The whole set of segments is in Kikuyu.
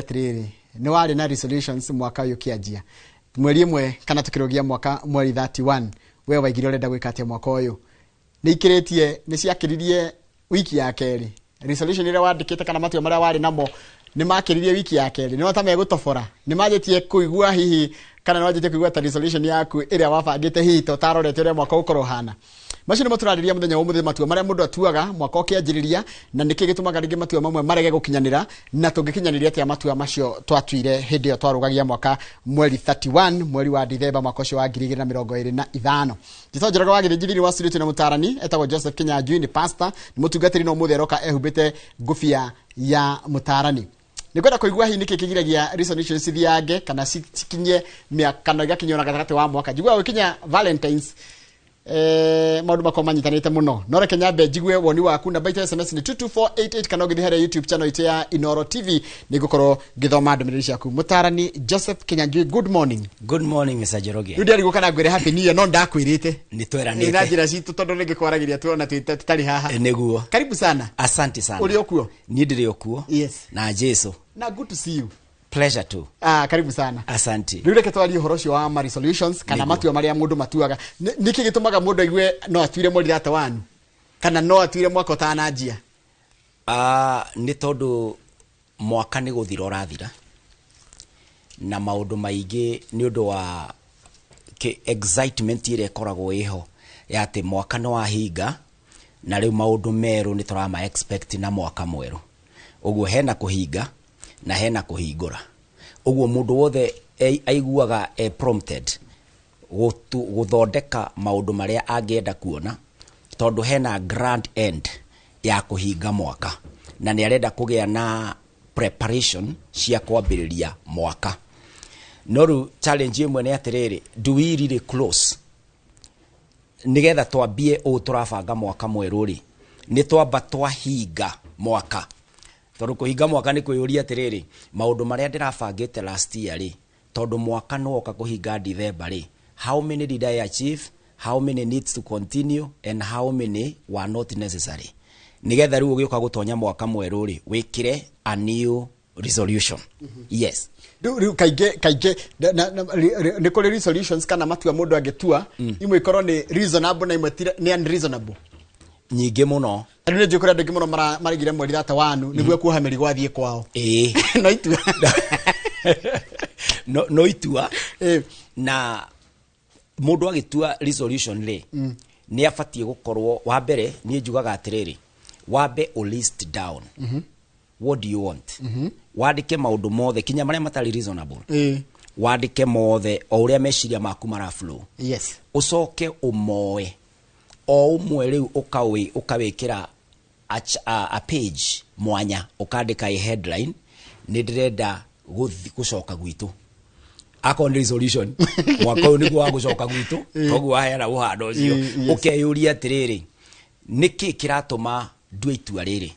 Atiriri, nĩ warĩ na resolutions mwaka ũyũ ũkĩanjia mweri ĩmwe kana tũkĩrũgia mwaka mweri 31? We waigire ũrenda gwĩka atĩa mwaka ũyũ? Nĩ ikĩrĩtie, nĩ ciakĩririe wiki ya kerĩ? Resolution ĩrĩa wandĩkĩte kana matua marĩa warĩ namo nĩ makĩririe wiki ya kerĩ? Nĩ ta megũtobora? Nĩ manjĩtie kũigua hihi, kana nĩ wanjĩtie kũigua ta resolution yaku ĩrĩa wabangĩte hihi to ũtarorete ũrĩa mwaka ũkorwo ũhana? Macio nĩmo tũrarĩria mũthenya wa ũmũthĩ, matua marĩa mũndũ atuaga mwaka ũkĩanjĩrĩria, na nĩkĩ gĩtũmaga rĩngĩ matua mamwe marege gũkinyanĩra, na tũngĩkinyanĩria atĩa matua macio twatuire hĩndĩ ĩyo twarũgagia mwaka mweri 31, mweri wa Dithemba, mwaka ũcio wa 2025. Njĩtwo Njoroge wa Gĩthĩnji. Thĩinĩ wa studio twĩna mũtarani etagwo Joseph Kinyanjui, nĩ pastor, nĩ mũtungatĩri, no ũmũthĩ aroka ehumbĩte ngũbia ya mũtarani. Nĩ kwenda kũigua hihi nĩkĩ kĩgiragia resolutions cithiange kana cikinye mĩaka, kana igakinya ona gatagatĩ wa mwaka. Njiguaga gũkinya Valentines, maũndũ makorwo manyitanĩte mũno, no reke nyambe njigue woni waku. Namba itũ ya SMS nĩ 22488, kana ũgĩthiĩ harĩa YouTube channel itũ ya Inoro TV, nĩ ngũkorwo ngĩthoma ndũmĩrĩri ciaku. Mũtarani Joseph Kinyanjui, good morning. Good morning, Mr. Njoroge. Rĩu ndiarigwo kana ngwĩre happy new year, no ndakwĩrĩte. Nĩ Nĩ na tweranĩte. Njĩra citũ, tondũ rĩngĩ kwaragĩria tuona tũtarĩ haha. Nĩguo. Karibu sana. Asante sana. Ũrĩ o kuo? Niĩ ndĩrĩ o kuo. Yes. Na Jesu. Na good to see you. Pleasure too. Ah, karibu sana. Asante. Rĩu reke twarie ũhoro ũcio wa ma resolutions kana Nĩguo. matua marĩa mũndũ matuaga. Nĩkĩ gĩtũmaga mũndũ aigue no atuire mweri 31 kana no atuire mwaka ũtananjia? Ah, nĩ tondũ mwaka nĩ gũthira ũrathira na maũndũ maingĩ, nĩ ũndũ wa excitement ĩrĩa ĩkoragwo ĩho ya atĩ mwaka nĩ wahinga na rĩu maũndũ merũ nĩ tũrama expect na mwaka mwerũ. Ũguo hena kũhinga na hena kũhingũra, ũguo mũndũ wothe aiguaga e prompted gũthondeka maũndũ marĩa angĩenda kuona, tondũ hena grand end ya kũhinga mwaka na nĩ arenda kũgĩa na preparation cia kwambĩrĩria mwaka. No rĩu challenge ĩmwe nĩ atĩrĩrĩ, do we really close nigetha twambie ũũ tũrabanga mwaka mwerũ rĩ? Nĩ twamba twahinga mwaka, tondũ kũhinga mwaka nĩ kwĩyũria atĩrĩrĩ, maũndũ marĩa ndĩrabangĩte last year rĩ, tondũ mwaka nĩ woka kũhinga December rĩ, how many did I achieve, how many needs to continue and how many were not necessary, nigetha rĩu ũgĩũka gũtonya mwaka mwerũ rĩ, wĩkĩre a new resolution. Yes. Rĩu kaingĩ nĩ kũrĩ resolutions kana matua mũndũ angĩtua, imwe ikorwo nĩ reasonable na imwe nĩ unreasonable. Nyingĩ mũno. Rĩu nĩ njũĩ kũrĩ andũ aingĩ mũno marigire mweri 31 nĩguo kuoha mĩrigo athiĩ kwao. No itua. No itua. Na mũndũ agĩtua resolution rĩ, nĩ abatiĩ gũkorwo, wa mbere niĩ njugaga atĩrĩrĩ, wambe ũ list down what do you want. Wandĩke maũndũ mothe, kinya marĩa matarĩ reasonable. Wandĩke mothe o ũrĩa meciria maku mara flow. Ũcoke ũmoe o ũmwe, rĩu ũkawĩkĩra a page mwanya, ũkandĩka a headline, nĩ ndĩrenda gũcoka gwitũ. Akorwo nĩ resolution mwaka ũyũ nĩguo wa gũcoka gwitũ, toguo waheana ũhano ũcio. Ũkeyũria atĩrĩrĩ, nĩkĩ kĩratũma ndue itua rĩrĩ,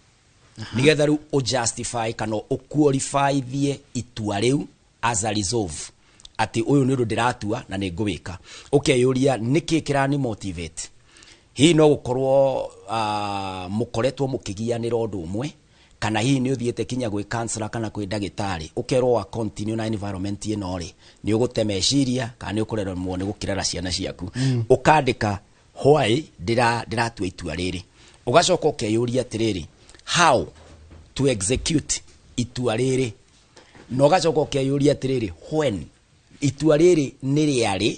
nĩgetha rĩu ũjustify kana ũqualifythie itua rĩu as a resolve atĩ ũyũ nĩ ũndũ ndĩratua na nĩ ngũwĩka. Ũkeyũria nĩkĩ kĩrani motivate. Hihi no gũkorwo mũkoretwo mũkĩgianĩra ũndũ ũmwe, kana hihi nĩ ũthiĩte kinya gwĩ counselor kana kwĩ ndagĩtarĩ, ũkerwo wa continue na environment ĩno rĩ, nĩ ũgũte meciria kana nĩ ũkũremwo nĩ gũkĩrera ciana ciaku. Ũkandĩka why ndĩratua itua rĩrĩ. Ũgacoka ũkeyũria atĩrĩrĩ, how to execute itua rĩrĩ, na ũgacoka ũkeyũria atĩrĩrĩ, when itua rĩrĩ nĩ rĩarĩ,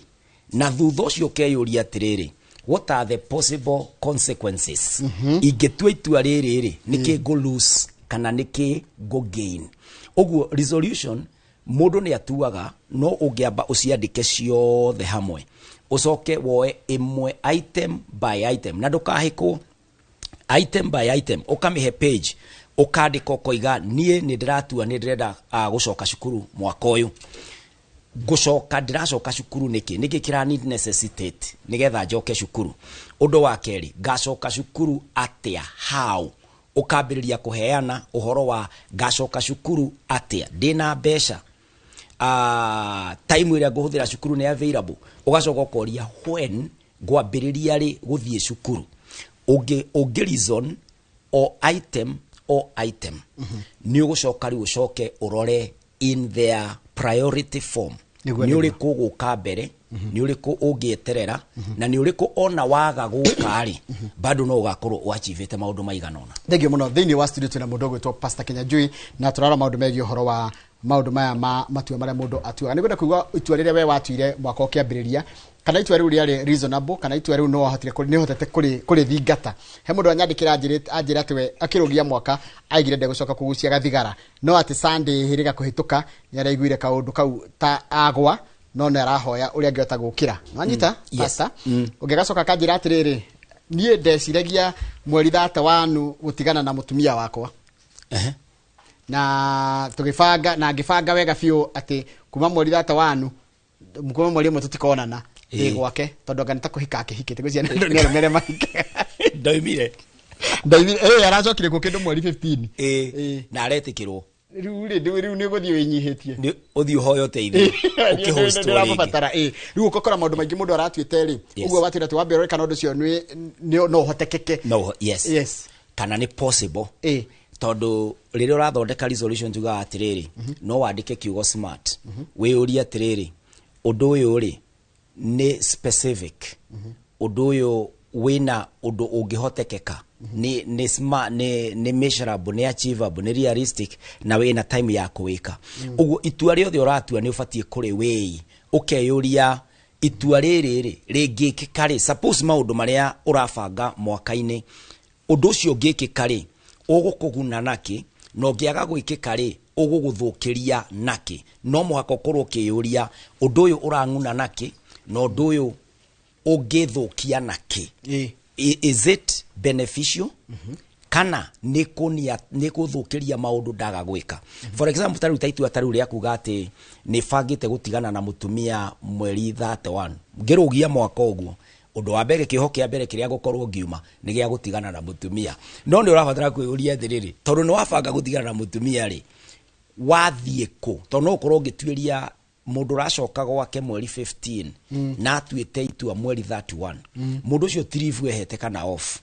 na thutha ũcio ũkeyũria atĩrĩrĩ, what are the possible consequences ingĩtua itua rĩrĩ rĩ, nĩkĩ ngũ lose kana nĩkĩ ngũ gain. Ũguo resolution mũndũ nĩ atuaga, no ũngĩamba ũciandĩke ciothe hamwe, ũcoke woe ĩmwe item by item, na ndũkahĩkwo, item by item, ũkamĩhe page, ũkandĩka, ũkoiga niĩ nĩ ndĩratua nĩ ndĩrenda gũcoka cukuru mwaka ũyũ. Ngũcoka, ndĩracoka cukuru nĩkĩ? Nĩkĩ kĩrani necessitate nĩgetha njoke cukuru? Ũndũ wa kerĩ, ngacoka cukuru atĩa? How? Ũkambĩrĩria kũheana ũhoro wa ngacoka cukuru atĩa, ndĩna mbeca, time ĩrĩa ngũhũthĩra cukuru nĩ available. Ũgacoka ũkoria when ngwambĩrĩria rĩ gũthiĩ cukuru. Ũngĩ reason o item O item nĩ ũgũcoka rĩu ũcoke ũrore in their priority form, Nĩguo, nĩ nĩguo. ũrĩkũ ũgũka mbere, nĩ ũrĩkũ ũngĩeterera, na nĩ ũrĩkũ ona waga gũka rĩ, bado no ũgakorwo ũachivĩte maũndũ maigana ũna. Thengio muno. Thĩinĩ wa studio twĩna mũndũ ũgwĩtwo Pastor Kinyanjui, na tũrarora maũndũ megiĩ ũhoro wa maũndũ maya ma matua marĩa mũndũ atuaga. Nĩ ngwenda kũigua itua rĩrĩa we watuire mwaka ũkĩambĩrĩria, kana itua rĩu rĩarĩ reasonable, kana itua rĩu no wahotire nĩ ũhotete kũrĩthingata. He mũndũ anyandĩkĩra anjĩra atĩ we akĩrũgia mwaka aigire ndegũcoka kũgucia gathigara, no atĩ Sunday hĩrĩga kũhĩtũka nĩ araiguire kaũndũ kau ta agwa, no nĩ arahoya ũrĩa angĩhota gũkĩra. Nwanyita? Yes. Pastor ũngĩgacoka akanjĩra atĩrĩrĩ, niĩ ndeciragia mweri 31 gũtigana na mũtumia wakwa, na tũgĩbanga na ngĩbanga wega biũ atĩ kuma mweri 31, kuma mweri 1 tũtikonana ndĩ gwake, tondũ anga nĩ ta kũhika akĩhikĩte, gwĩciria nĩ arũme arĩa mahikaga. Ndoimire. Ndaimire aracokire kuo kĩndũ mweri 15. Na aretĩkĩrwo. Rĩu rĩ, rĩu nĩ ũgũthiĩ wĩnyihĩtie. Nĩ ũthiĩ ũhoe ũteithio ũkĩhostwo rĩngĩ. Ndĩramũbatara ĩ. Rĩu ũgakora maũndũ maingĩ mũndũ aratuĩte rĩ, ũguo watuĩra atĩ wambe ũrore kana ũndũ ũcio no ũhotekeke. No, yes. Kana nĩ possible. Tondũ rĩrĩa ũrathondeka resolution, tugaga atĩrĩrĩ, no wandĩke kiugo smart, wĩyũrie atĩrĩrĩ, ũndũ ũyũ rĩ, nĩ specific, ũndũ ũyũ wĩna ũndũ ũngĩhotekeka, nĩ smart, nĩ measurable, nĩ achievable, nĩ realistic, na wĩna time ya kũwĩka. Ũguo itua rĩothe ũratua nĩ ũbatiĩ kũrĩ wĩi ũkeyũria itua rĩrĩ rĩ rĩngĩkĩka rĩ, suppose maũndũ marĩa ũrabanga mwaka-inĩ, ũndũ ũcio ũngĩkĩka rĩ, ũgũkũguna nakĩ, na ũngĩaga gwĩkĩka rĩ, ũgũgũthũkĩria nakĩ. No mũhaka ũkorwo ũkĩyũria ũndũ ũyũ ũrang'una nakĩ na ũndũ ũyũ ũngĩthũkia nakĩ. Is it beneficial kana nĩ kũnia nĩ gũthũkĩria maũndũ ndaga gwĩka? For example, tarĩu ta itua tarĩu rĩa kuga atĩ nĩ bangĩte gũtigana na mũtumia mweri 31, ngĩrũgia mwaka ũguo, ũndũ wa mbere, kĩoho kĩa mbere kĩrĩa gũkorwo ngiuma nĩ gĩa gũtigana na mũtumia. No nĩ ũrabatara kwĩyũria atĩrĩrĩ, tondũ nĩ wabanga gũtigana na mũtumia rĩ, wathiĩ kũ? Tondũ no ũkorwo ũngĩtuĩria mũndũ ũracoka gwake mweri 15 na atuĩte itua mweri 31, mũndũ ũcio tiribu ehete kana off.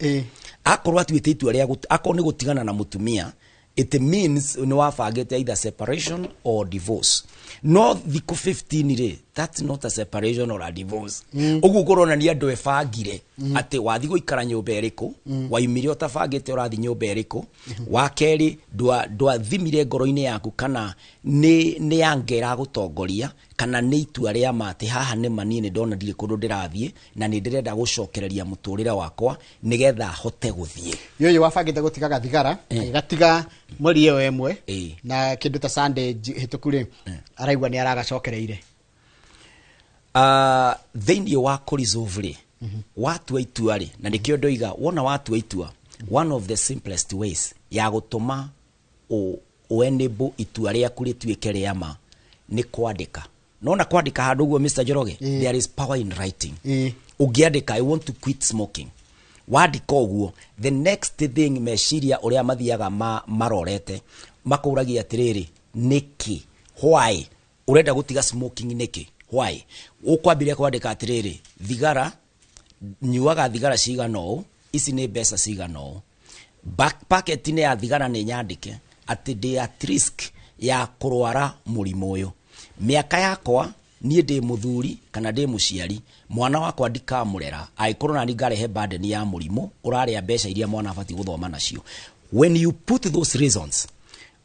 Akorwo atuĩte itua rĩa akorwo nĩ gũtigana na mũtumia, it means nĩ wabangĩte either separation or divorce. No thikũ 15 rĩ, that's not a separation or a divorce. Ũguo kũronania andũ ebangire atĩ wathiĩ gũikara nyũmba ĩrĩkũ, waumire ũtabangĩte ũrathiĩ nyũmba ĩrĩkũ. Wa kerĩ, ndwathimire ngoro-inĩ yaku kana nĩ anga ĩragũtongoria, kana nĩ itua rĩa ma atĩ haha nĩ ma niĩ nĩ ndona ndirĩ kũndũ ndĩrathiĩ na nĩ ndĩrenda gũcokereria mũtũrĩre wakwa nĩgetha hote gũthiĩ. Yũyũ wabangĩte gũtigaga thigara, agĩgatiga mweri ĩyo ĩmwe, na kĩndũ ta Sunday hĩtũku rĩ, araigua nĩ aragacokereire. Thĩinĩ wa kũresolve rĩ, watua itua rĩ, na nĩkĩo ndoiga wona watua itua, one of the simplest ways ya gũtũma ũ enable itua rĩaku rĩtuĩke rĩa ma nĩ kwandĩka. Nona kwandĩka handũ ũguo, Mr. Njoroge, there is power in writing. Ũngĩandĩka, "I want to quit smoking," wandĩka ũguo, the next thing meciria ũrĩa mathiaga marorete makũragia atĩrĩrĩ, nĩkĩ, why ũrenda gũtiga smoking, nĩkĩ, why? Ũkwambĩrĩria kwandĩka atĩrĩrĩ, thigara nyuaga thigara cigana ũũ, ici nĩ mbeca cigana ũũ, back packet-inĩ ya thigara nĩ nyandĩke atĩ ndĩ at risk ya kũrwara mũrimũ ũyũ, mĩaka yakwa, niĩ ndĩ mũthuri kana ndĩ mũciari, mwana wakwa ndikamũrera angĩkorwo nani ngarehe burden ya mũrimũ ũrarĩa mbeca iria mwana abatiĩ gũthoma nacio. When you put those reasons,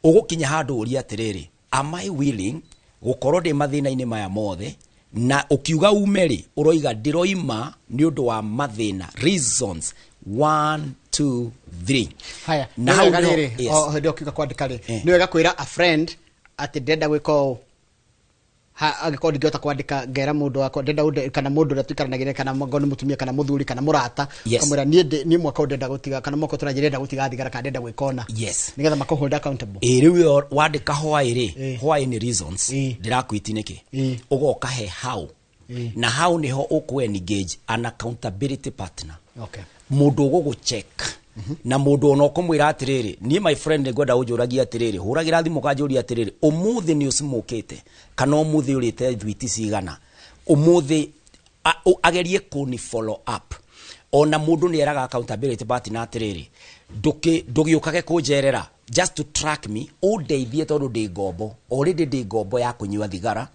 ũgũkinya handũ ũrie atĩrĩrĩ, am I willing gũkorwo ndĩ mathĩna-inĩ maya mothe? Na ũkiuga ume rĩ, ũroiga ndĩroima nĩ ũndũ wa mathĩna, reasons 1 2 3. Haya, Na nĩ hau wega nĩho- rĩrĩ, yes. o hĩndĩ ĩyo ũkiuga kwandĩka rĩ, nĩ wega kwĩra a friend atĩ ndĩrenda gwĩka ũũ. Angĩkorwo ndingĩhota kwandĩka, ngera mũndũ wakwa ndĩrenda kana mũndũ ũrĩa tũikaranagia, kana ngorwo nĩ mũtumia kana mũthuri kana mũrata, ũkamwĩra niĩ mwaka ũyũ ndĩrenda gũtiga, kana mwaka ũyũ tũranjia ndĩrenda gũtiga thigara, kana ndĩrenda gwĩka ũna, nĩgetha makũ hold accountable. Ĩ, rĩu ĩyo wandĩka why rĩ, why nĩ reasons, ndĩrakwiti nĩkĩ, ũgoka he how, na how nĩho ũkũ engage an accountability partner, mũndũ ũgũgũcheck na mũndũ ona ũkũmwĩra atĩrĩrĩ, niĩ my friend nĩ ngwenda ũnjũragie atĩrĩrĩ, hũragĩra thimũ kanjũria atĩrĩrĩ, ũmũthĩ nĩ ũcimũkĩte, kana ũmũthĩ ũrĩte thwiti cigana, ũmũthĩ agerie kũni follow up. Ona mũndũ nĩ eraga accountability partner atĩrĩrĩ, ndũgĩũkage kũnjerera, just to track me, ũndeithie tondũ ndĩ ngombo already, ndĩ ngombo ya kũnyua thigara.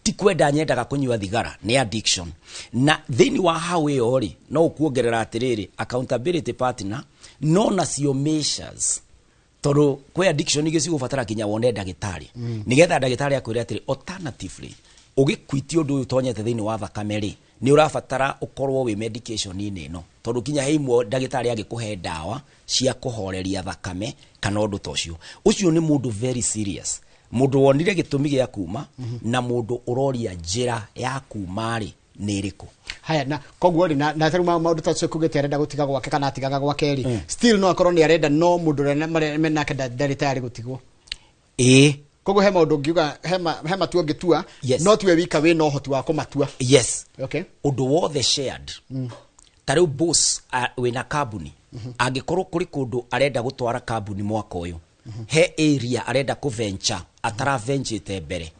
Ti kwenda nyendaga kũnyua thigara, nĩ addiction. Na thĩinĩ wa hau ĩyo rĩ, no ũkuongerera atĩrĩrĩ, accountability partner no nacio measures, tondũ kwĩ addiction ingĩ cigũbatara nginya wone ndagĩtarĩ, nĩgetha ndagĩtarĩ akwĩre atĩrĩ, alternatively, ũgĩkwitia ũndũ ũyũ ũtonyete thĩinĩ wa thakame rĩ, nĩ ũrabatara ũkorwo wĩ medication-inĩ ĩno, tondũ kinya he imwe ndagĩtarĩ angĩkũhe ndawa cia kũhoreria thakame kana ũndũ ta ũcio. Ũcio nĩ mũndũ very serious, mũndũ wonire gĩtũmi gĩa kuma na mũndũ ũroria njĩra ya kuma rĩ nĩ ĩrĩkũ. Haya, na koguo rĩ, na tarĩu maũndũ ta ũcio kugĩte arenda gũtiga gwake kana atigaga gwake rĩ, still no akorwo nĩ arenda, no mũndũ ũrĩa menake ndarĩ tayari gũtigwo. Ĩĩ. Koguo he maũndũ ũngiuga, he matua ũngĩtua, no tiwe wika wĩna ũhoti wa kũmatua. Yes. Ũndũ wothe shared, ta rĩu boss wĩna kambuni, angĩkorwo kũrĩ kũndũ arenda gũtwara kambuni mwaka ũyũ, he area arenda kũventure ataravenjĩte mbere,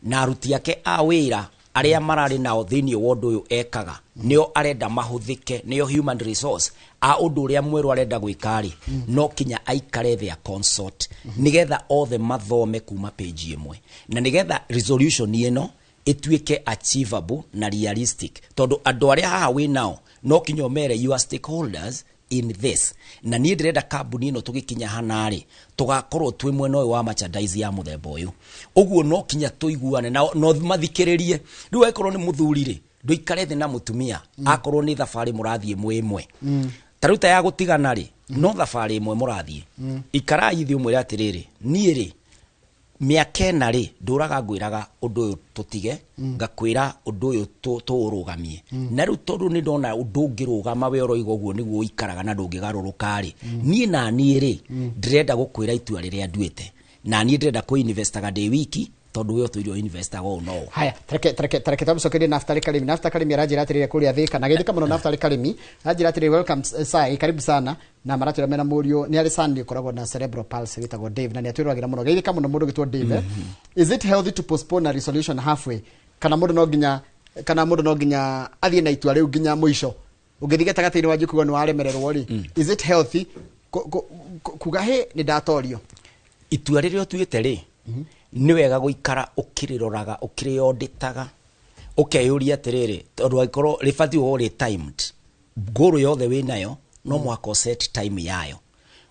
na aruti ake a wĩra arĩa mararĩ nao thĩinĩ wa ũndũ ũyũ ekaga nĩo arenda mahũthĩke, nĩo human resource a ũndũ ũrĩa mwerũ arenda gwĩka rĩ, no kinya aikare thĩ a consult, nĩgetha othe mathome kuma page ĩmwe, na nĩgetha resolution ĩno ĩtuĩke achievable na realistic, tondũ andũ arĩa haha wĩ nao no kinya ũmere, "You are stakeholders in this, na niĩ ndĩrenda kambuni ĩno tũgĩkinya hana rĩ, tũgakorwo twĩ mwena ũyũ wa merchandise ya mũthemba ũyũ." Ũguo no kinya tũiguane na no mathikĩrĩrie. Rĩu angĩkorwo nĩ mũthuri rĩ, ndũikare thĩ na mũtumia, akorwo nĩ thabarĩ mũrathiĩ mwĩ ĩmwe, ta rĩu ta ya gũtigana rĩ, no thabarĩ ĩmwe mũrathiĩ, ikarai thĩ ũmwĩre atĩrĩrĩ, niĩ rĩ, mĩaka 4 rĩ, ndũraga ngwĩraga ũndũ ũyũ tũtige, ngakwĩra ũndũ ũyũ tũũrũgamie, na rĩu tondũ nĩ ndona ũndũ ũngĩrũgama, we ũroiga ũguo nĩguo ũikaraga na ndũngĩgarũrũka rĩ, niĩ na niĩ rĩ, ndĩrenda gũkwĩra itua rĩrĩa nduĩte, na niĩ ndĩrenda kũ-investaga ndĩ wiki, tondũ we ũtũire ũinvestaga ũũ no ũũ. Haya, tareke tamũcokerie Naftali Karimi. Naftali Karimi aranjĩra atĩrĩrĩ, kũrĩa Thika na geithĩka mũno. Naftali Karimi aranjĩra atĩrĩrĩ, "Welcome Sai, karibu sana." Na maratwĩra mena mũriũ, nĩ arĩ son ũkoragwo na cerebral palsy wĩtagwo Dave, na nĩ atwĩroragĩra mũno. Geithĩka mũno mũndũ ũgĩtwo Dave. Is it healthy to postpone a resolution halfway, kana mũndũ no nginya athiĩ na itua rĩu nginya mũico? Ũngĩthiĩ gatagatĩ-inĩ wanjie kuga nĩ waremererwo rĩ, is it healthy kuga hĩ nĩ ndatorio? Itua rĩrĩa ũtuĩte rĩ, nĩ wega gũikara ũkĩrĩroraga, ũkĩrĩondĩtaga, ũkeyũria atĩrĩrĩ, tondũ angĩkorwo rĩbatiĩ gũkorwo rĩ timed, goal yothe wĩ nayo no mũhaka ũset time yayo.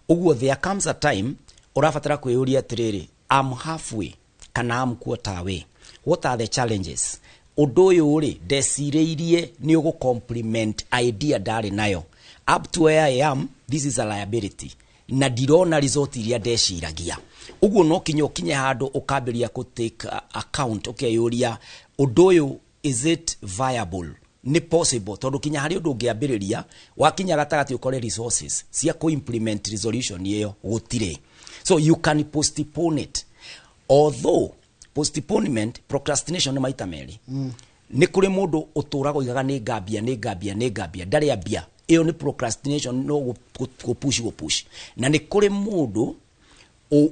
Ũguo there comes a time ũrabatara kwĩyũria atĩrĩrĩ, "I'm halfway kana I'm quarter way, what are the challenges? Ũndũ ũyũ rĩ, ndecirĩirie nĩ ũgũ complement idea ndarĩ nayo. Up to where I am, this is a liability na ndirona result iria ndeciragia." Ũguo no kinya ũkinye handũ ũkambĩrĩria kũ take account, ũkeyũria ũndũ ũyũ, is it viable, nĩ possible? Tondũ kinya harĩ ũndũ ũngĩambĩrĩria, wakinya gatagatĩ ũkore resources cia kũ implement resolution ĩyo gũtirĩ. So you can postpone it, although postponement, procrastination nĩ maita merĩ. Nĩ kũrĩ mũndũ ũtũraga oigaga nĩ ngambia, nĩ ngambia, nĩ ngambia, ndarĩ ambia. Ĩyo nĩ procrastination, no gũpush gũpush. Na nĩ kũrĩ mũndũ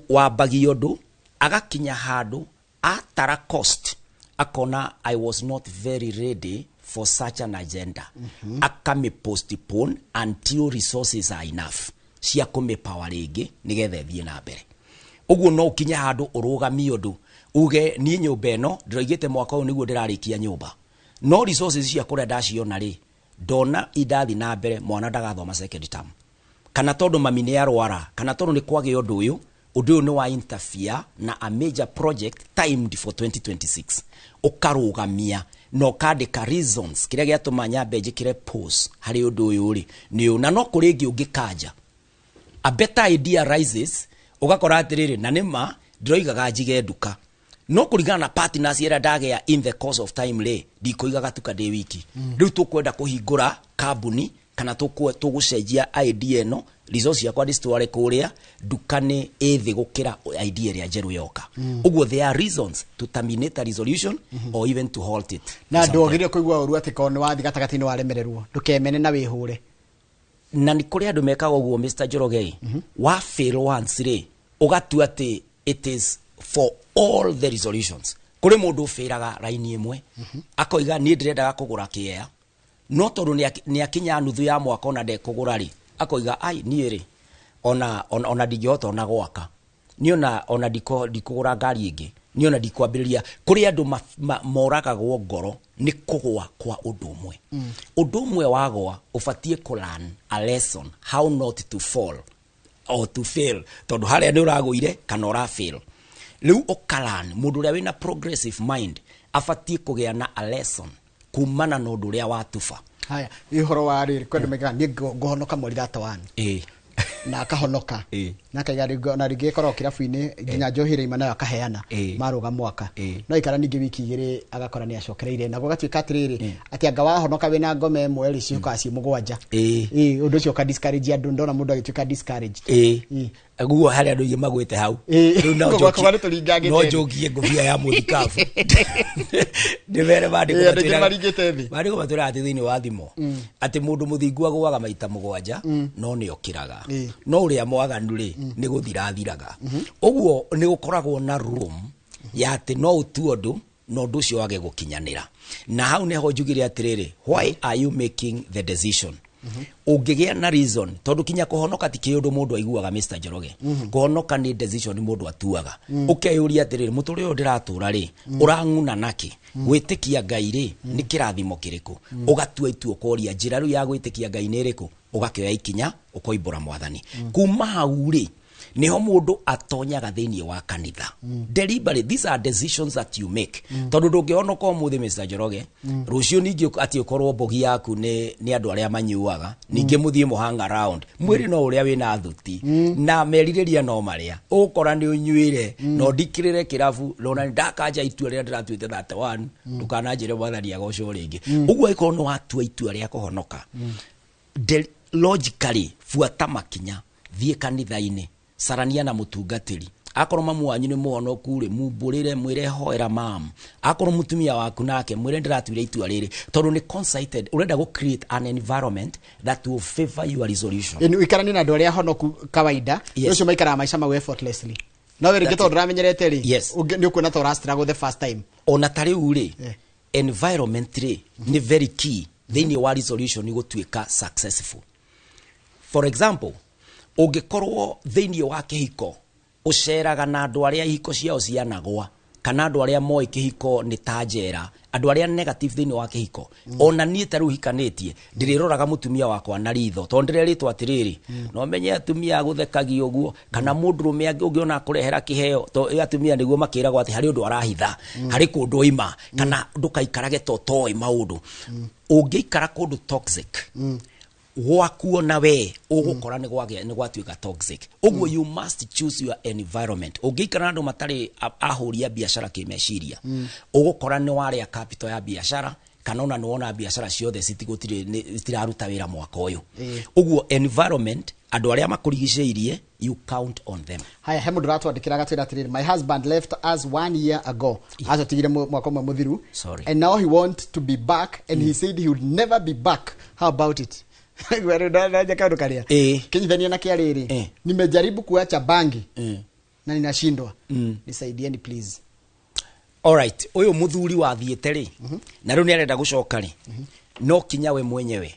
wambagia ũndũ, agakinya handũ atara cost, akona, "I was not very ready for such an agenda," akami postpone until resources are enough cia kũmĩpower rĩngĩ nĩgetha ĩthiĩ na mbere. Ũguo no ũkinye handũ ũrũgamie ũndũ, uge, "Niĩ nyũmba ĩno ndĩroigĩte mwaka ũyũ nĩguo ndĩrarĩkia nyũmba, no resources cia kũrĩa ndaciona rĩ, ndona indathi na mbere, mwana ndagathoma second term, kana tondũ mami nĩ arwara, kana tondũ nĩ kwagĩa ũndũ ũyũ, ũndũ ũyũ nĩ wa interfere na a major project timed for 2026." Ũkarũgamia na ũkandĩka reasons, kĩrĩa gĩatũma nyambe njĩkĩre pause harĩ ũndũ ũyũ rĩ nĩ ũũ. Na no kũrĩ ĩngĩ ũngĩkanja, a better idea rises, ũgakora atĩrĩrĩ, na nĩma ndĩroigaga njige nduka, no kũringana na partners ĩrĩa ndagĩa in the course of time rĩ, ndikũiga gatuka ndĩ wiki. Rĩu tũkwenda kũhingũra kambuni kana tũgũcenjia idea ĩno, resource ciakwa ndĩcitware kũrĩa nduka nĩ ĩthĩ gũkĩra idea ĩrĩa njerũ yoka. Ũguo there are reasons to terminate a resolution or even to halt it Na for some time. Ndwagĩrĩire kũigua ũru atĩ korwo nĩ wathiĩ gatagatĩ-inĩ waremererwo, ndũkemene na wĩhũre. Na nĩ kũrĩ andũ mekaga ũguo, Mr Njoroge. Wa fail once rĩ, ũgatua atĩ it is for all the resolutions. Kũrĩ mũndũ ũbĩraga raini ĩmwe, akoiga, "Niĩ ndĩrendaga kũgũra kĩea, No tondũ nĩ akinya nuthu ya mwaka ona ndekũgũra rĩ, akoiga ai niĩ rĩ ona ndingĩhota ona gwaka, niĩ ona ndikũgũra ngari ĩngĩ, niĩ ona ndikwambĩrĩria. Kũrĩ andũ moragagwo ngoro nĩ kũgwa kwa ũndũ ũmwe. Ũndũ ũmwe wagwa ũbatiĩ kũ learn a lesson how not to fall or to fail, tondũ harĩa nĩ ũragũire kana ũra fail. Rĩu ũka learn. Mũndũ ũrĩa wĩna progressive mind abatiĩ kũgĩa na a lesson kumana na ũndũ ũrĩa watuba. Haya, ũhoro wa rĩrĩ, kwĩ andũ maigaga niĩ ngũhonoka mweri 31 na akahonoka na akaiga rĩngĩ, ona rĩngĩ ĩkoragwo kĩrabu-inĩ nginya njohi ĩraima nayo akaheana marũga mwaka, no ikara ningĩ wiki 2 agakora nĩ acokereire, na gũgatuĩka atĩrĩrĩ, atĩ anga wahonoka wĩna ngoma ĩmwe rĩ, ciũkaga ciĩ 7. Ũndũ ũcio ũka discourage andũ, ndona mũndũ agĩtuĩka discouraged. Guo harĩ andũ aingĩ magwĩte hau. Rĩu no Kũgwa kũgwa nĩtũringangĩte no thĩ. Njokie ngũbia ya mũthikabu ndĩmere maandĩko Andũ aingĩ matwĩraga- maringĩte thĩ. Maandĩko matwĩraga atĩ thĩinĩ wa thimo atĩ mũndũ mũthingu agũaga maita 7 no nĩ okĩraga, no ũrĩa mwaganu rĩ nĩ gũthira athiraga. Ũguo nĩ gũkoragwo na room ya atĩ no ũtue ũndũ na ũndũ ũcio wage gũkinyanĩra, na hau nĩho njugire atĩrĩrĩ, why are you making the decision? Ũngĩgĩa na reason, tondũ kinya kũhonoka ti kĩũndũ mũndũ aiguaga, Mr. Njoroge. Kũhonoka nĩ decision mũndũ atuaga. Ũkeyũria atĩrĩrĩ, mũtũrĩre ũyũ ndĩratũra rĩ ũrang'una nakĩ? Gwĩtĩkia Ngai rĩ nĩ kĩrathimo kĩrĩkũ? Ũgatua itua, ũkoria njĩra rĩu ya gwĩtĩkia Ngai nĩ ĩrĩkũ, ũgakĩoya ikinya, ũkoimbũra Mwathani. Kuma hau rĩ, niho mũndũ atonyaga thĩinĩ wa kanitha deliberately. These are decisions that you make, tondũ ndũngĩhonoka ũmũthĩ, Mr. Njoroge, rũciũ ningĩ atĩ ũkorwo mbogi yaku nĩ andũ arĩa manyuaga, ningĩ mũthiĩ mũhang around mwĩrĩ no ũrĩa wĩna thuti na merirĩria no marĩa ũgũkora nĩ ũnyuĩre no ndikĩrĩre kĩrabu nona ndakanja itua rĩrĩa ndĩratuĩte 31, ndũkananjĩre Mwathani agocwo rĩngĩ. Ũguo angĩkorwo nĩ watua itua rĩa kũhonoka, logically buata makinya, thiĩ kanitha-inĩ, carania na mũtungatĩri. Akorwo mamu wanyu nĩ mũhonoku rĩ, mumbũrĩre, mwĩre hoera mam. Akorwo mũtumia waku nake, mwĩre ndĩratuire itua rĩrĩ, tondũ nĩ concited, ũrenda gũ create an environment that will favor your resolution. Ĩni ũikaranie na andũ arĩa honoku kawaida. Ũcio maikaraga maica mau effortlessly, no we rĩngĩ That's tondũ ndũramenyerete rĩ, nĩ ũkuona ta ũra struggle the first time. Ona ta rĩu rĩ, environment rĩ nĩ very key thĩinĩ wa resolution gũtuĩka successful. For example, ũngĩkorwo thĩinĩ wa kĩhiko ũceraga na andũ arĩa ihiko ciao cianagwa, kana andũ arĩa moĩ kĩhiko nĩ ta njera, andũ arĩa negative thĩinĩ wa kĩhiko, ona niĩ ta rĩu hikanĩtie ndĩrĩroraga mũtumia wakwa na ritho, tondũ ndĩrerĩtwo atĩrĩrĩ, no menye atumia agũthekagia ũguo, kana mũndũrũme ũngĩona akũrehera kĩheo to atumia nĩguo makĩragwo atĩ harĩ ũndũ arahitha, harĩ kũndũ oima, kana ndũkaikarage to toĩ maũndũ. Ũngĩikara kũndũ toxic gwaku, ona we ũgũkora nĩ gwagĩa nĩ gwatuĩka toxic. Ũguo you must choose your environment. Ũngĩikara na andũ matarĩ ahũri a biacara kĩmeciria, ũgũkora nĩ warĩa capital ya biacara, kana ona nĩ wona biacara ciothe citigũtirĩ citiraruta wĩra mwaka ũyũ. Ũguo environment, andũ arĩa makũrigicĩirie, you count on them. Haya, he mũndũ ũratwandĩkĩra agatwĩra atĩrĩrĩ, my husband left us one year ago, acotigire mwaka ũmwe mũthiru. Sorry. And now he want to be back and he said he would never be back. How about it? Ndaja kaũndũ karĩa kĩnyithania na kĩa rĩrĩ, nimejaribu kuacha bangi na ninashindwa, nisaidieni please. Alright, ũyũ mũthuri wathiĩte rĩ, na rĩu nĩ arenda gũcoka rĩ, no kinya we mwenyewe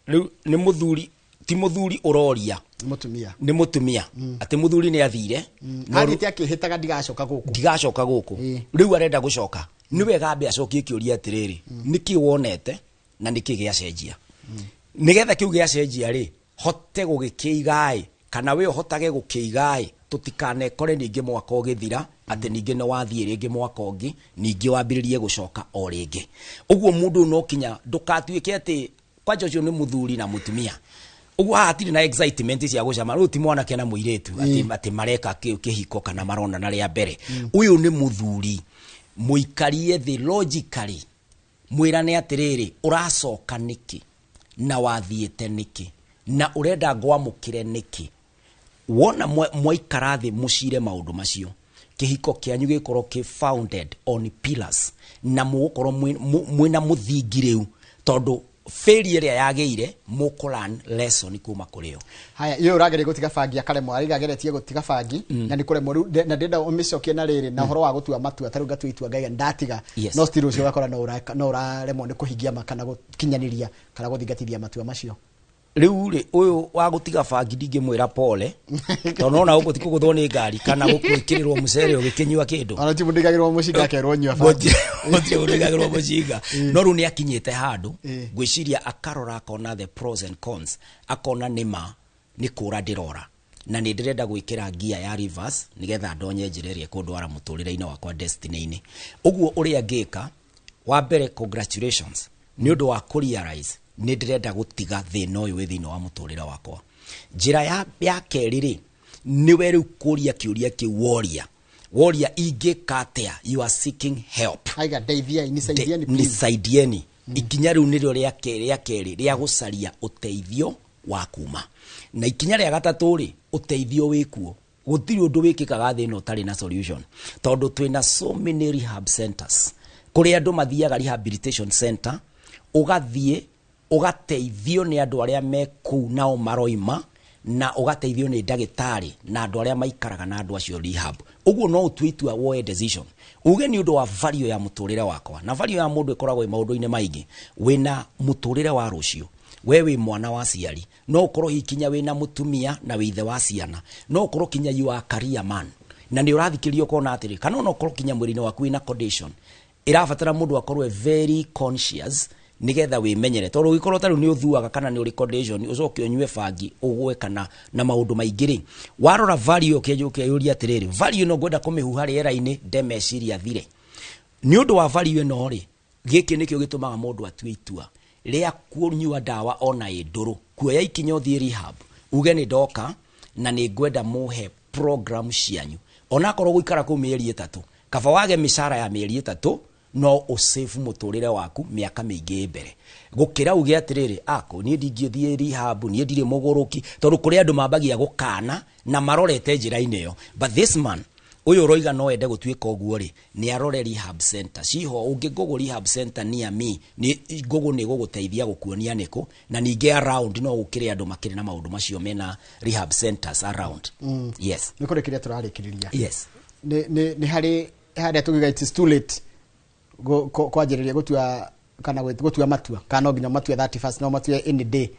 rĩu nĩ mũthuri, ti mũthuri ũroria? Nĩ mũtumia. Nĩ mũtumia, atĩ mũthuri nĩ athire no athiĩte akĩhĩtaga ndigacoka gũkũ. Ndigacoka gũkũ. Rĩu arenda gũcoka, nĩ wega ambe acokie kĩũria atĩrĩrĩ, nĩkĩ wonete na nĩkĩ gĩacenjia, nĩgetha kĩu gĩacenjia rĩ hote gũgĩkĩiga-ĩ, kana we ũhotage gũkĩiga-ĩ, tũtikanekore ningĩ mwaka ũgĩthira atĩ ningĩ nĩ wathiĩ rĩngĩ mwaka ũngĩ, ningĩ wambĩrĩrie gũcoka o rĩngĩ. Ũguo mũndũ ũyũ no kinya ndũkatuĩke atĩ kwanja ũcio nĩ mũthuri na mũtumia, ũguo haha hatirĩ na excitement cia gũcama. Rĩu ti mwanake na mũirĩtu atĩ mareka kĩhiko kana maronana rĩa mbere. Ũyũ nĩ mũthuri, mũikarie thĩ logically, mwĩrane atĩrĩrĩ, ũracoka nĩkĩ na wathiĩte nĩkĩ na ũrenda ngwamũkĩre nĩkĩ? Wona mwaikara thĩ mũcire maũndũ macio, kĩhiko kĩanyu gĩkorwo kĩ founded on pillars na mũgũkorwo mwĩna mũthingi rĩu, tondũ Failure ĩrĩa yagĩire mũkũ learn lesson kuma kũrĩ yo. Haya, iyo ũrageria gũtiga bangi akaremwo, arĩa ageretie gũtiga bangi na nĩ kũremwo rĩu na ndĩrenda ũmĩcokie na rĩrĩ na ũhoro wa gũtua matua. Ta rĩu ngatua itua ngaiga ndatiga, no still ũcio ũgakora no ũraremwo nĩ kũhingia kana gũkinyanĩria kana gũthingatithia matua macio. Rĩu rĩ, ũyũ wa gũtiga bangi ndingĩmwĩra pole, tondũ nona gũkũ ti kũgũthwo nĩ ngari kana gũkwĩkĩrĩrwo mũcere ũgĩkĩnyua kĩndũ. Ona ti mũndũ igagĩrwo mũcinga akerwo nyua bangi. Gũtirĩ mũndũ ũigagĩrwo mũcinga, no rĩu nĩ akinyĩte handũ ngwĩciria akarora akona the pros and cons, akona nĩma nĩ kũra ndĩrora na nĩ ndĩrenda gwĩkĩra ngia ya reverse nĩgetha ndonye njĩra ĩrĩa ĩkũndwara mũtũrĩre-inĩ wakwa, destiny-inĩ. Ũguo ũrĩa ngĩka, wa mbere, congratulations nĩ ũndũ wa kũ realize nĩ ndĩrenda gũtiga thĩna ũyũ wĩ thĩinĩ wa mũtũrĩre wakwa. Njĩra ya kerĩ rĩ, nĩwe rĩu kũria kĩũria kĩu woria ingĩka atĩa. You are seeking help. Aiga ndeithiai, nisaidieni please. Nisaidieni. Ikinya rĩu nĩrĩo rĩa kerĩ rĩa gũcaria ũteithio wa kuma. Na ikinya rĩa gatatũ rĩ, ũteithio wĩkuo. Gũtirĩ ũndũ wĩkĩkaga thĩ ĩno ũtarĩ na solution, tondũ twĩna so many rehab centers kũrĩa andũ mathiaga rehabilitation center, ũgathiĩ ũgateithio nĩ andũ arĩa me kũu nao maroima, na ũgateithio nĩ ndagĩtarĩ na andũ arĩa maikaraga na andũ acio rehab. Ũguo no ũtue itua, woe decision, uge nĩ ũndũ wa value ya mũtũrĩre wakwa. Na value ya mũndũ ĩkoragwo ĩ maũndũ-inĩ maingĩ. Wĩna mũtũrĩre wa rũciũ, we wĩ mwana wa ciari, no ũkorwo hihi kinya wĩna mũtumia na wĩ ithe wa ciana, no ũkorwo kinya you are a career man na nĩ ũrathikĩrĩria ũkona atĩrĩ, kana ona ũkorwo kinya mwĩrĩ-inĩ waku wĩna condition ĩrabatara mũndũ akorwo e very conscious nigetha wĩmenyere, tondũ ũngĩkorwo ta rĩu nĩ ũthuaga kana nĩ ũrĩ condition, ũcoke ũnyue bangi ũgwe kana na maũndũ maingĩ rĩ, warora value ũkeyũria atĩrĩrĩ, value ĩno ngwenda kũmĩhuha rĩera-inĩ nde meciria thire nĩ ũndũ wa value ĩno rĩ. Gĩkĩ nĩkĩo gĩtũmaga mũndũ atue itua rĩa kũnyua ndawa ona ĩ ndũrũ, kuoya ikinya ũthiĩ rehab, uge nĩ ndoka na nĩ ngwenda mũhe program cianyu, onakorwo gũikara kũu mĩeri 3, kaba wage mĩcara ya mĩeri 3, no ũsave mũtũrĩre waku mĩaka mĩingĩ ĩ mbere, gũkĩra uge atĩrĩrĩ, ako niĩ ndingĩthiĩ rehab, niĩ ndirĩ mũgũrũki, tondũ kũrĩ andũ mambagia gũkana na marorete njĩra-inĩ ĩyo. But this man ũyũ ũroiga no ende gũtuĩka ũguo rĩ, nĩ arore rehab center ciho. Ũngĩ Google rehab center near me, nĩ Google nĩ gũgũteithia gũkuonia nĩkũ, na ningĩ around no gũkĩrĩ andũ makĩrĩ na maũndũ macio mena rehab centers around. Yes. Nĩ kũrĩkĩria tũrarĩkĩrĩria. Yes. Nĩ harĩ harĩa tũngiuga it is too late kwanjĩrĩria gũtua kana gũtua matua, kana no nginya matue 31st, no matue any day?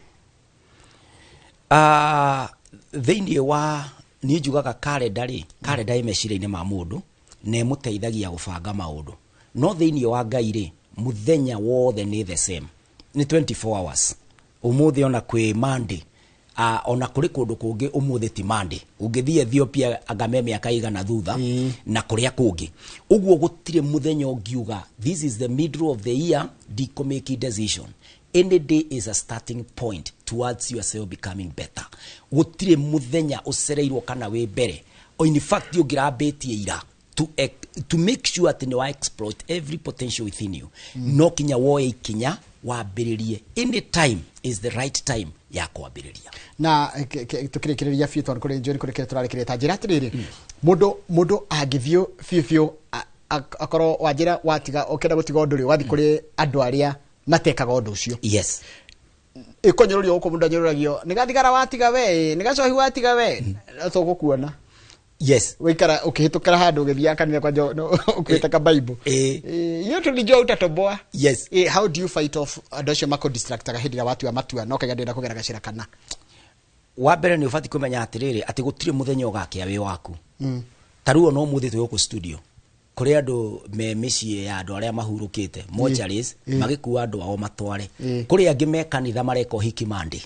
Thĩinĩ wa niĩ njugaga karenda rĩ, karenda ĩ meciria-inĩ ma mũndũ na ĩmũteithagia gũbanga maũndũ, no thĩinĩ wa Ngai rĩ, mũthenya wothe nĩ the same, nĩ 24 hours. Ũmũthĩ ona kwĩ Monday, ona kũrĩ kũndũ kũngĩ ũmũthĩ ti Monday. Ũngĩthiĩ Ethiopia anga me mĩaka igana thutha na kũrĩa kũngĩ ũguo, gũtirĩ mũthenya ũngiuga this is the middle of the year ndikũ decision. Any day is a starting point towards yourself becoming better. Gũtirĩ mũthenya ũcereirwo kana wĩ mbere. O in fact ũngĩrambĩtie ira to make sure atĩ nĩ wa exploit every potential within you, no kinya woe ikinya wambĩrĩrie. Any time is the right time ya kwambĩrĩria. Na tukĩrĩkĩrĩria biũ, tondũ kũrĩ njũĩ nĩ kũrĩ kĩrĩa tũrarĩkĩrĩria, ta njĩra atĩrĩrĩ, mũndũ angĩthiĩ biũ biũ akorwo wanjĩra watiga, ũkĩenda gũtiga ũndũ rĩ, ũgathiĩ kũrĩ andũ arĩa matekaga ũndũ ũcio, ĩkũnyũrũrio gũkũ, mũndũ anyũrũragio nĩ gathigara watiga we, nĩ gacohi watiga we, no tũgũkuona waikara ũkĩhĩtũkĩra handũ ũgĩthiaga kanitha kwanja ũkuĩte ka Bible. Hiyo tulijua utatoboa. How do you fight off andũ acio makũdistractaga hĩndĩ ĩrĩa watua matua no kaiga ndĩrenda kũgera gacĩra kana? Wa mbere nĩ ũbatiĩ kũmenya atĩrĩrĩ, atĩ gũtirĩ mũthenya ũgakĩa wĩ waku. Ta rĩu ona ũmũthĩ twĩ gũkũ studio, kũrĩ andũ me mĩciĩ ya andũ arĩa mahurũkĩte mortuaries, magĩkua andũ ao matware. Kũrĩ angĩ me kanitha mareka ũhiki Monday.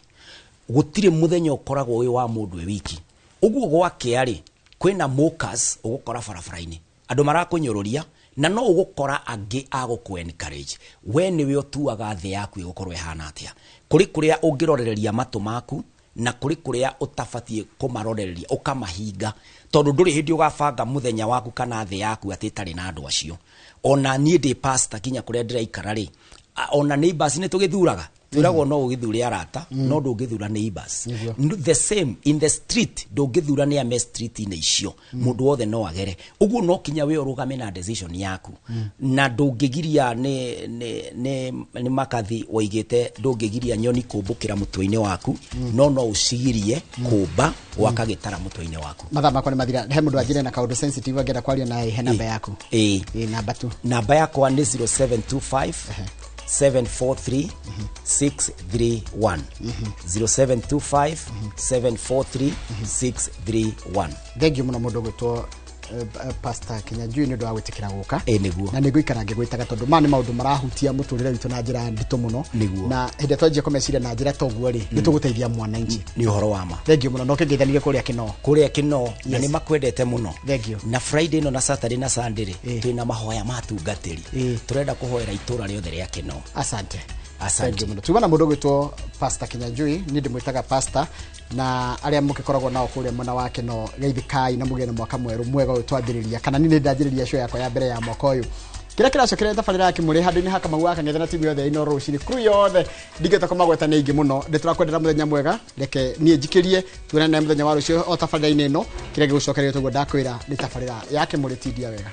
Gũtirĩ mũthenya ũkoragwo wĩ wa mũndũ wĩ wiki. Ũguo gwakĩa rĩ, kwĩna mockers ũgũkora barabara-inĩ, andũ marakũnyũrũria, na no ũgũkora angĩ a gũkũ encourage. We nĩwe ũtuaga thĩ yaku ĩgũkorwo ĩhana atĩa. Kũrĩ kũrĩa ũngĩrorereria matũ maku na kũrĩ kũrĩa ũtabatiĩ kũmarorereria ũkamahinga, tondũ ndũrĩ hĩndĩ ũgabanga mũthenya waku kana thĩ yaku atĩ ĩtarĩ na andũ acio. Ona niĩ ndĩ pastor, kinya kũrĩa ndĩraikara rĩ, ona neighbors nĩ tũgĩthuraga. Twĩragwo no ũgĩthure arata, no ndũngĩthura neighbors. Nĩguo. The same in the street, ndũngĩthura nĩ ame street-inĩ icio, mũndũ wothe no agere ũguo. No kinya we ũrũgame na decision yaku, na ndũngĩgiria nĩ makathi woigĩte, ndũngĩgiria nyoni kũmbũkĩra mũtwe-inĩ waku, no no ũcigirie kũmba gwaka gĩtara mũtwe-inĩ waku. Mathaa makwa nĩ mathira. He mũndũ anjire na kaũndũ sensitive angĩenda kwaria nawe, he namba yaku? Ĩĩ. Ĩ, namba tu. Namba yakwa nĩ 0725 743 631, 0725 743 631. Thengiũ mũno mũndũ gwĩtwo Pastor Kinyanjui nĩ ũndũ wa gwĩtĩkĩra gũka. Ĩ, nĩguo. Na nĩ ngũikara ngĩgwĩtaga tondũ ma nĩ maũndũ marahutia mũtũrĩre witũ na njĩra nditũ mũno. Nĩguo. Na hĩndĩ ĩrĩa twanjia kũmeciria na njĩra ta ũguo rĩ, nĩ tũgũteithia mwananchi. Nĩ ũhoro wa ma. Thengiũ mũno na ũkĩngeithanirie kũrĩa Kĩnoo. Kũrĩa Kĩno na nĩ makwendete mũno. Thank you. Na Friday ĩno na Saturday na Sunday rĩ, Ĩ. twĩna mahoya ma tungatĩri. Ĩ. Tũrenda kũhoera itũra rĩothe rĩa Kĩno. Asante. Asante. Thank you mũno. Tuma na mũndũ ũgwĩtwo Pastor Kinyanjui, niĩ ndĩmwĩtaga pastor, na arĩa mũgĩkoragwo nao kũrĩa mwena wa Kĩno, geithĩkai na mũgĩe na mwaka mwerũ mwega ũyũ twambĩrĩria, kana niĩ nĩ ndanjĩrĩria show yakwa ya mbere ya mwaka ũyũ. Kĩrĩa kĩracokereria tabarĩra ya Kĩmũrĩ handũ-inĩ ha Kamau wa Kang'ethe na timu yothe ya Inooro rũcinĩ, crew yothe ndingĩhota kũmagweta, nĩ aingĩ mũno. Ndĩ tũrakwendera mũthenya mwega. Reke niĩ njikĩrie, tuonane mũthenya wa rũciũ o tabarĩra-inĩ ĩno. Kĩrĩa gĩgũcokereria toguo ndakwĩra nĩ tabarĩra ya Kĩmũrĩ. Tindia wega.